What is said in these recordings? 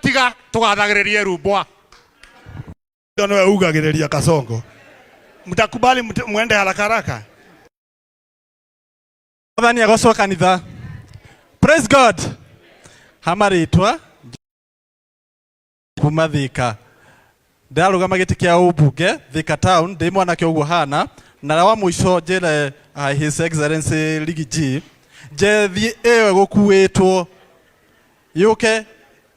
Tiga tũgathagĩrĩrie rumbwa. Nĩwe ugagĩrĩria Kasongo. Mtakubali mwende haraka haraka? Mwathani agocwo kanitha. Praise God. Hama rĩtwa kuma Thika. Ndĩrarũgama gĩtĩ kĩa ũmbunge Thika town, ndĩ mwanake ũguo hana na wa mũico njĩre His Excellency Riggy G njethi ĩyo ĩgũkuĩtwo yũke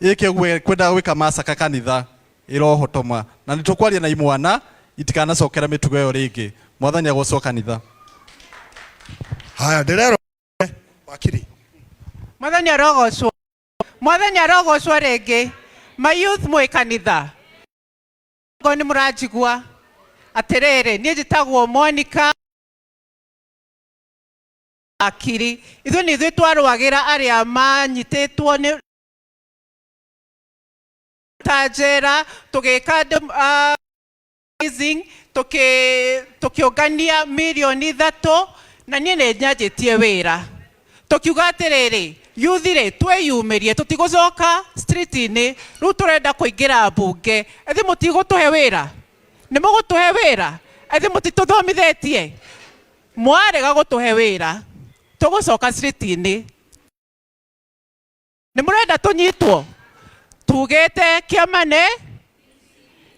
ĩke kwenda gwĩka macaka kanitha ĩrohotoma na nĩ tũkwaria na imwana itikanacokera mĩtugo ĩyo rĩngĩ. Mwathani agocwo kanitha. Haya, ndĩrerwo wakiri. Mwathani arogocwo. Mwathani arogocwo rĩngĩ. My youth mwĩ kanitha. Ngo nĩ mũranjigua. Atĩrĩrĩ, niĩ njĩtagwo Monica Akiri. Ithuĩ nĩ ithuĩ twarũagĩra arĩa manyitĩtwo nĩ ta njera, tũgĩka tũkĩũngania mirioni 3, na niĩ nĩ nyanjĩtie wĩra. Tũkiuga atĩrĩrĩ, youth rĩ, twĩyumĩrie, tũtigũcoka street-inĩ, rĩu tũrenda kũingĩra mbunge. Ĩthi mũtigũtũhe wĩra? Nĩ mũgũtũhe wĩra? Ĩthi mũtitũthomithĩtie? Mwarega gũtũhe wĩra, tũgũcoka street-inĩ. Nĩ mũrenda tũnyitwo? Tugĩte kĩama nĩ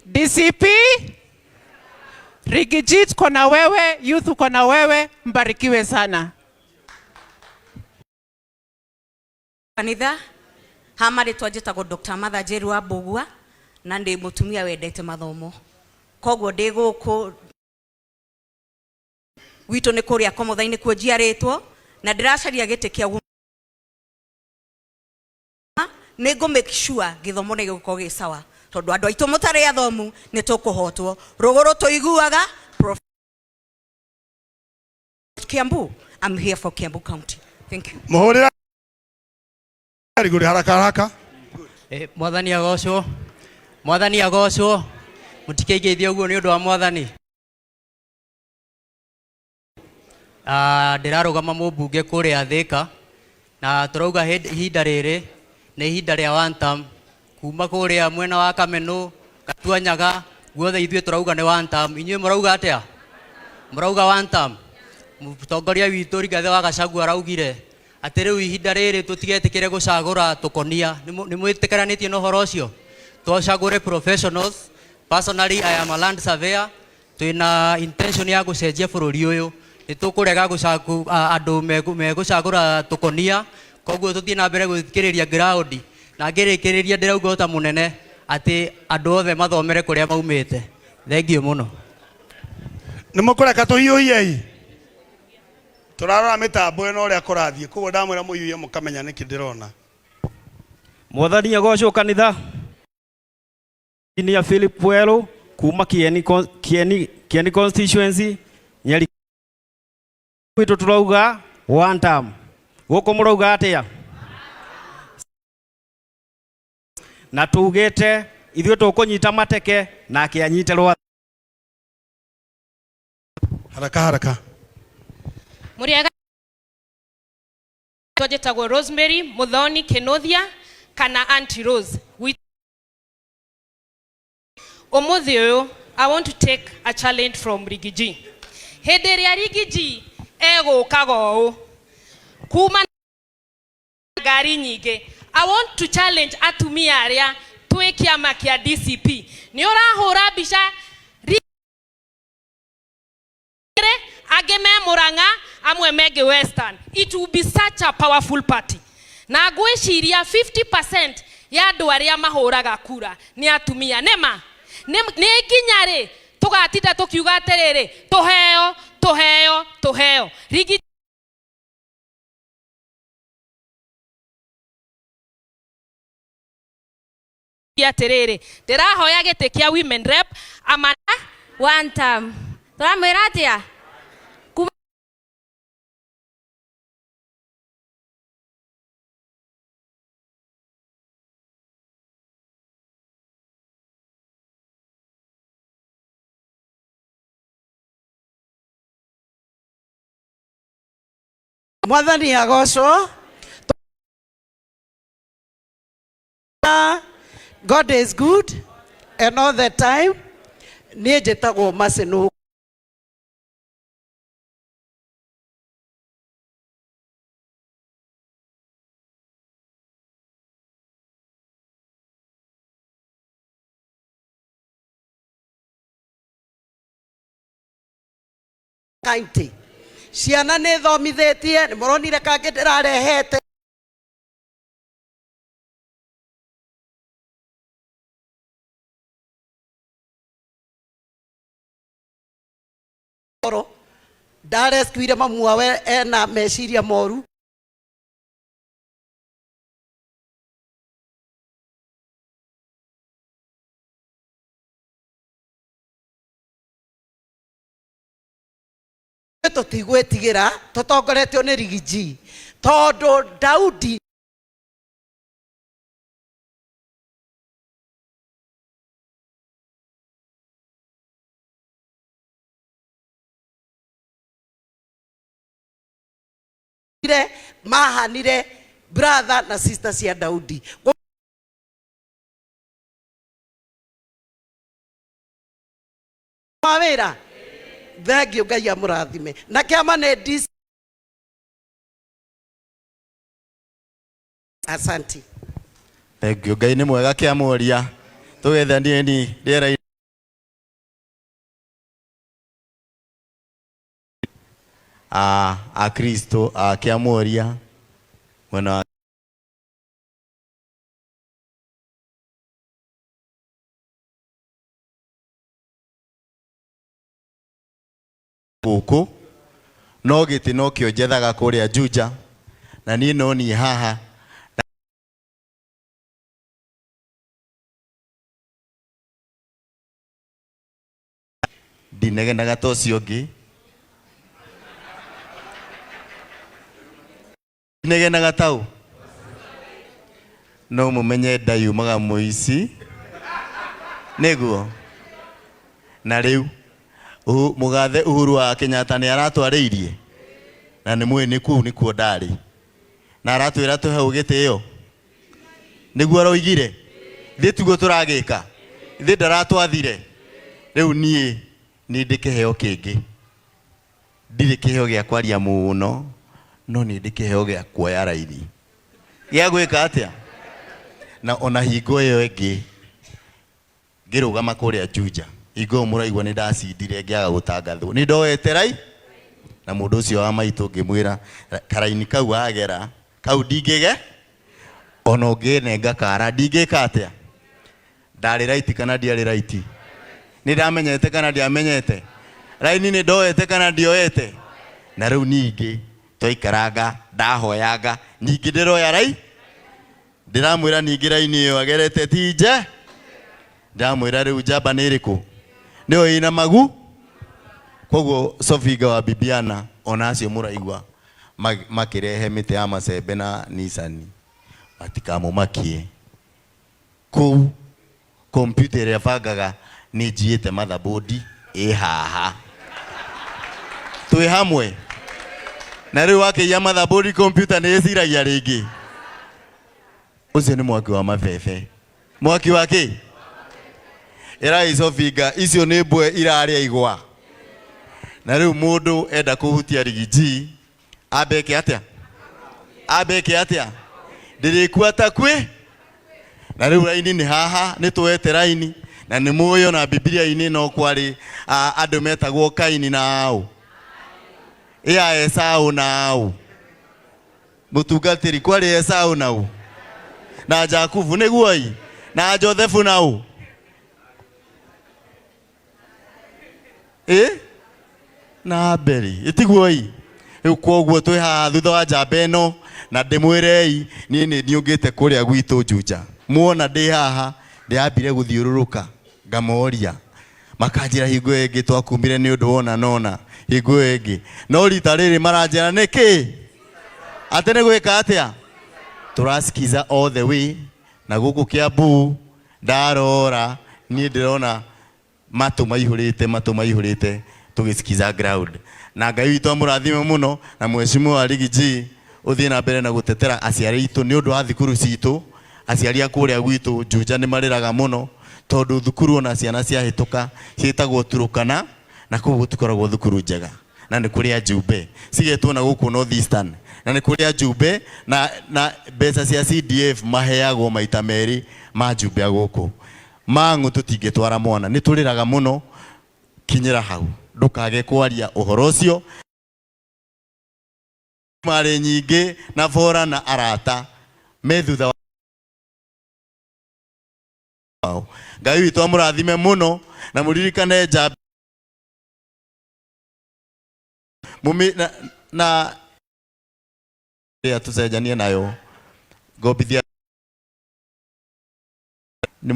DCP. Riggy G tuko na wewe, youth uko na wewe, mbarikiwe sana. Kanitha ha marĩtwa njĩtagwo Dr. Martha Njeru wa Mbũgua na ndĩ mũtumia wendete mathomo, koguo ndĩ gũkũ gwitũ nĩ kũrĩa Komotha-inĩ kuo njiarĩtwo, na ndĩracaria gĩtĩ kĩa nĩ ngũ make sure gĩthomo nĩ gĩgũkorwo gĩ sawa, tondũ andũ aitũ mũtarĩ athomu nĩ tũkũhotwo. Rũgũrũ tũiguaga Kiambu. I'm here for Kiambu County. Thank you. Mũhũrĩra rigũrĩ haraka haraka. Mwathani agocwo. Mwathani agocwo. Mũtikĩngeithie ũguo nĩ ũndũ wa Mwathani. Ndĩrarũgama mũmbunge kũrĩa Thika, na tũrauga ihinda rĩrĩ nĩ ihinda rĩa one term. Kuma kũrĩa mwena wa Kameno, Gatuanyaga, guothe ithuĩ tũrauga nĩ one term. Inyuĩ mũrauga atĩa? Mũrauga one term? Mũtongoria witũ Rigathĩ wa Gachagua araugire atĩ rĩu ihinda rĩrĩ tũtigetĩkĩre gũcagũra tũkonia. Nĩ mwĩtĩkĩranĩtie na ũhoro ũcio? Tũcagũre professionals. Personally, I am a land surveyor. Twĩna intention ya gũcenjia bũrũri ũyũ. Nĩ tũkũrega andũ megũcagũra tũkonia, koguo tũthiĩ na mbere gũthikĩrĩria ground. Na ngĩrĩkĩrĩria ndĩrauga o ta mũnene atĩ andũ othe mathomere kũrĩa maumĩte. Thengiũ mũno. Nĩ mũkũreka tũhiũhiei? Tũrarora mĩtambo ĩno ũrĩa kũrathiĩ, koguo ndamwĩra mũhiũhie mũkamenya nĩkĩ ndĩrona. Mwathani agocwo kanitha. Engineer Philip Weru kuma Kieni constituency Nyeri gwitũ tũrauga one term. Gũkũ mũrauga atĩa? Na tugĩte ithuĩ tũkũnyita mateke nake anyite rwa. Haraka haraka. Mũrĩega njĩtagwo Rosemary Muthoni Kinuthia kana Auntie Rose. Ũmũthĩ ũyũ I want to take a challenge from Riggy G. Hĩndĩ ĩrĩa Riggy G egũkaga ũũ kuma ngari nyingĩ, I want to challenge atumia arĩa twĩ kĩama kĩa DCP. Nĩ ũrahũra mbica angĩ me Murang'a, amwe mengĩ Western. It will be such a powerful party. Na ngwĩciria 50% ya andũ arĩa mahũraga kura nĩ atumia. Nĩ ma? Nĩ nginya rĩ tũgatinda tũkiuga atĩrĩrĩ, tũheo, tũheo, tũheo. Rigi atĩrĩrĩ, ndĩrahoya gĩtĩ kĩa women rep ama one term. Tũramwĩra atĩa? Mwathani agocwo. God is good and all the time. Niĩ njĩtagwo Mercy Nũngũ. County. Ciana nĩ thomithĩtie, nĩ mũronire kangĩ ndĩrarehete. Ndarescuire mamu wawe ena meciria moru. Tũtigwĩtigĩra tũtongoretio nĩ Rigiji tondũ Daudi mahanire brother na sister cia Daudi. Mawĩra thengiũ, Ngai amũrathime na kĩama nĩ DC. Asanti. Thank you. Ngai nĩ mwega. Kĩamũria tũgethanie ni rĩera a akristo a kĩamũria mwena wa gũkũ no gĩtĩ nokĩo njethaga kũrĩa Juja na niĩ no niĩ haha. Ndinegenaga ta ũcio ũngĩ, ndinegenaga tau no mũmenye nda yumaga mũici nĩguo. Na rĩu mũgathe Uhuru wa Kenyatta nĩ aratwarĩirie na nĩ mũĩ nĩ kũu nĩkuo ndarĩ na aratwĩra tũhe gĩtĩo nĩguo aroigire ithuĩ tiguo tũragĩka, ithuĩ ndaratwathire. Rĩu niĩ nĩ ndĩ kĩheo kĩngĩ, ndirĩ kĩheo gĩa kwaria mũno, no nĩ ndĩ kĩheo gĩa kuoya raini gĩa gwĩka atĩa. Na ona hingo ĩyo ĩngĩ ngĩrũgama kũrĩa Juja, hingo ĩyo mũraigua nĩ ndacindire ngĩaga gũtangathwo, nĩ ndoete rai na mũndũ ũcio wa maitũ ngĩmwĩra karaini kau wagera kau ndingĩge ona ũngĩnenga kara ndingĩka atĩa. Ndarĩ raiti kana ndiarĩ raiti? Nĩ ndamenyete kana ndiamenyete raini? Nĩ ndoete kana ndioete? Na rĩu ningĩ twaikaranga ndahoyanga ningĩ ndĩroya rai, ndĩramwĩra ningĩ raini ĩyo agerete ti nje, ndĩramwĩra rĩu njamba nĩ ĩrĩkũ, nĩyo ĩna magu. Koguo Sofinga wa Bibiana ona acio mũraigua makĩrehe mĩtĩ ya macembe na Nissan matikamũmakie kũu. Kompyuta ĩrĩa bangaga nĩ njiĩte motherboard ĩ haha twĩ hamwe na rĩu wakĩiya motherboard kompyuta nĩ ĩciragia rĩngĩ. Ũcio nĩ mwaki wa mabebe, mwaki wa kĩ ĩrai Sofinga, icio nĩ mbwe irarĩa igwa. Na rĩu mũndũ enda kũhutia Rigiji ambe eke atĩa? Ambe eke atĩa? Ndĩrĩkua ta kwĩ na rĩu raini nĩ haha, nĩ tuoete raini na nĩ mũĩ ona Bibilia-inĩ no kwarĩ andũ metagwo Kaini na aũ ĩa Esau na aũ mũtungatĩri, kwarĩ Esau na ũ na Jakubu nĩguo na Josefu na ũ ĩ na Abeli ĩtiguo-ĩ. Rĩu koguo twĩ haha thutha wa njamba ĩno na ndĩmwĩrei niĩ nĩ ndiũngĩte kũrĩa gwitũ Juja. Muona ndĩ haha ndĩrambire gũthiũrũrũka ngamoria makanjĩra hingo ĩyo ĩngĩ twakumire nĩ ũndũ wona nona hingo ĩyo ĩngĩ, no rita rĩrĩ maranjĩra nĩkĩ atĩ nĩ gwĩka atĩa tũrasikiza all the way na gũkũ Kiambu ndarora niĩ ndĩrona matũ maihũrĩte, matũ maihũrĩte tũgĩsikiza ground. Na Ngai witũ amũrathime mũno na mheshimiwa Riggy G ũthiĩ na mbere na gũtetera aciari aitũ nĩ ũndũ wa thukuru citũ. Aciari a kũrĩa gwitũ Juja nĩ marĩraga mũno tondũ thukuru ona ciana ciahĩtũka ciĩtagwo Turukana na kũu gũtikoragwo thukuru njega na nĩ kũrĩ ajumbe cigetwo na gũkũ North Eastern na nĩ kũrĩ ajumbe na, na mbeca cia CDF maheagwo maita merĩ ma ajumbe a gũkũ mang'u tũtingĩtwara mwana nĩ tũrĩraga mũno kinyĩra hau ndũkage kwaria ũhoro ũcio marĩ nyingĩ na bora na arata me thutha wao. Ngai witũ amũrathime mũno na mũririkane njambi mumi na, na ĩrĩa tũcenjanie nayo ngombithia nĩ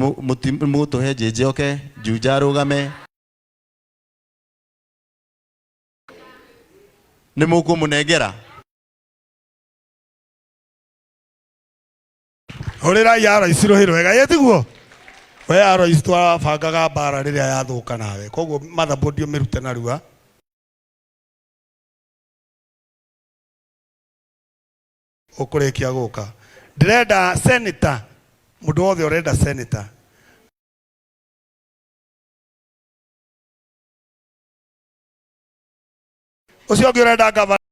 mũgũtũhe njĩnjĩ oke Juja arũgame nĩ mũkũmũnengera Hũrĩrai Alois rũhĩ rwega ĩ tiguo we Alois twabangaga mbara rĩrĩa yathũka nawe koguo motherboard ũmĩrute narua ũkũrĩkia gũka ndĩrenda senator mũndũ wothe ũrenda senator ũcio ũngĩ ũrenda gavana.